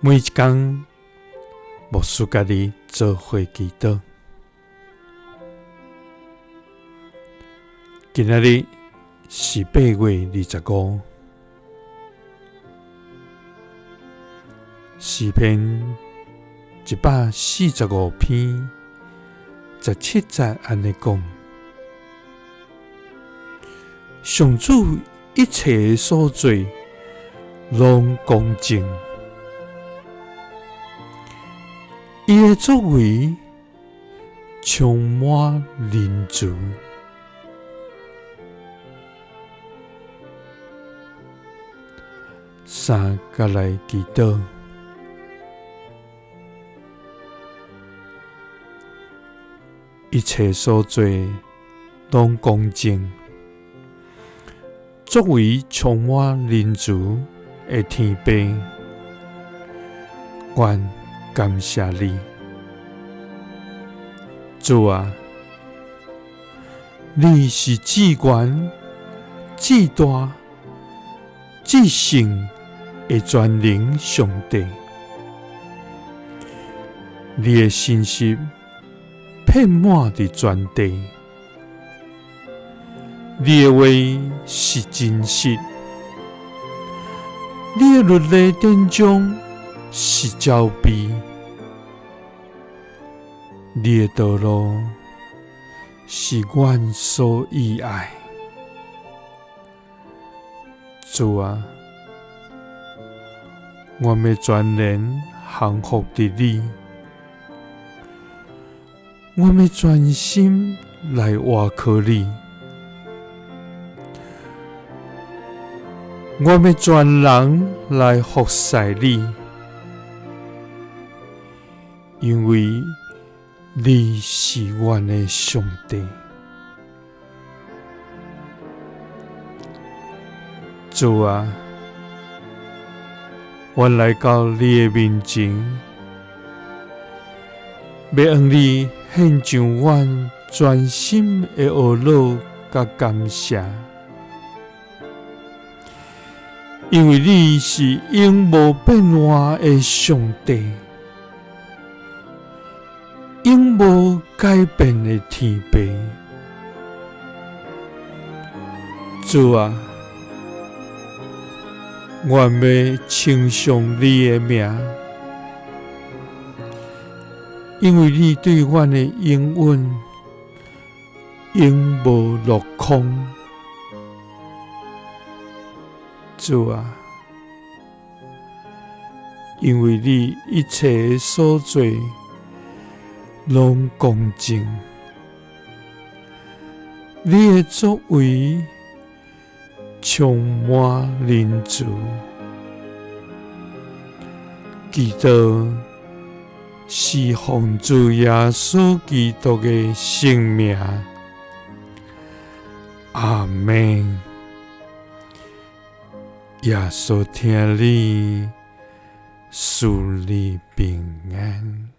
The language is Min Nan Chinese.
每一工，牧師佮你做伙祈禱。今仔日是8月25，詩篇145篇17節按呢講：上主一切所做，攏公正，伊的作為充滿仁慈。三佮來祈禱，一切所做攏公正，作為充滿仁慈的天父，阮感謝你，主啊，你是至懸、至大、至聖的全能上帝，你的信實遍滿佇全地，你的話是真實，你的律例典章是照備，你的道路是阮所喜愛。主啊，阮欲全然降服佇你，阮欲全心來倚靠你，阮欲全人來服侍你，因為你是阮的上帝。主啊，阮來到你的面前，欲向你獻上阮全心的懊惱佮感謝，因為你是永無變換的上帝，永無改變的天父。主啊，阮欲稱頌你的名，因為你對阮的應允永無落空。主啊，因為你一切所做攏公正，你的作為充滿仁慈，祈禱是奉主耶穌基督的聖名，阿們。耶穌疼你，賜你平安。